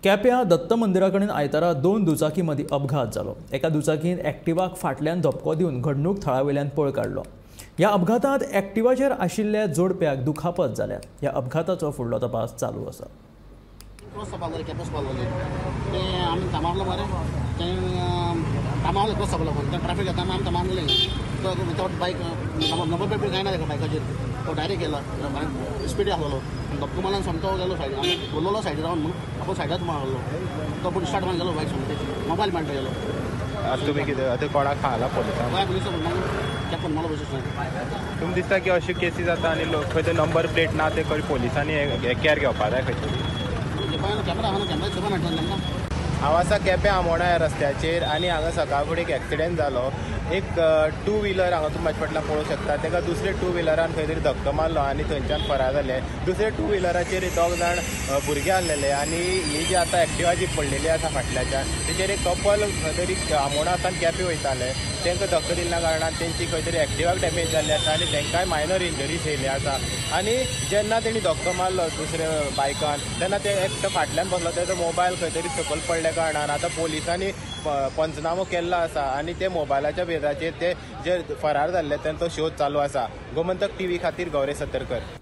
केप्यां दत्त मंदिरा कडेन आयतारा 2 दुचाकी मदीं अपघात जालो. एका दुचाकीन एक्टिवाक फाटल्यान धपको दिवन घडणूक थळा वयल्यान पळ काडलो. ह्या अपघातांत एक्टिवाचेर आशिल्ल्या जोडप्याक दुखापत जाल्या. ह्या अपघाताचो फुडलो तपास चालू आसा. तो डायरेक्ट गेला स्पीड आसलो धपको मारल्यान सोमतो गेलो सायडीन. आमी उरलेलो सायडीन रावन म्हणून आपूण सायडाच मारलो तो, पूण स्टार्ट मारून गेलो बायक सोमते, मोबायल मारता गेलो. आतां तुमी कितें आतां कोणाक सांगला पोलिसांक? गोंय पुलिसांक मागीर फोन मारलो पोलीस. तुमकां दिसता की अश्यो केसी जाता आनी लोक खंय ते नंबर प्लेट ना ते खंय पोलिसांनी केअर घेवपा जाय खंय तरी. कॅमेरा आहा न्हू, कॅमेरा सगळें मेळटलें तांकां. हांव आसा केपें आमोणा ह्या रस्त्याचेर आनी हांगा सकाळ फुडें एक एक्सिडेंट जालो. एक टू व्हिलर हांगा तुमी म्हाजे फाटल्यान पळोवंक शकता, ताका दुसरे टू व्हिलरान खंय तरी धक्को मारलो आनी थंयच्यान फरार जाले. दुसरे टू व्हिलराचेर 2 जाण भुरगे आसलेले आनी ही जी आतां एक्टिवा जी पडलेली आसा फाटल्याच्यान तेचेर एक कपल खंय तरी आमोणा सावन केपें वयताले. तांकां धक्को दिल्ल्या कारणान तेंची खंय तरी एक्टिवाक डॅमेज जाल्ली आसा आनी तांकांय मायनर इंजरीज येयल्ली आसा. आनी जेन्ना तेणी धक्को मारलो दुसऱ्या बायकान तेन्ना ते एकटो फाटल्यान बसलो, तेजो मोबायल खंय तरी सकयल पडल्या कारणान आतां पोलिसांनी पंचनामो केल्लो आसा आनी ते मोबायलाच्या बेजाचेर ते जे फरार जाल्ले तेंचो शोध चालू आसा. गोमंतक टीव्ही खातीर गौरेश सतरकर.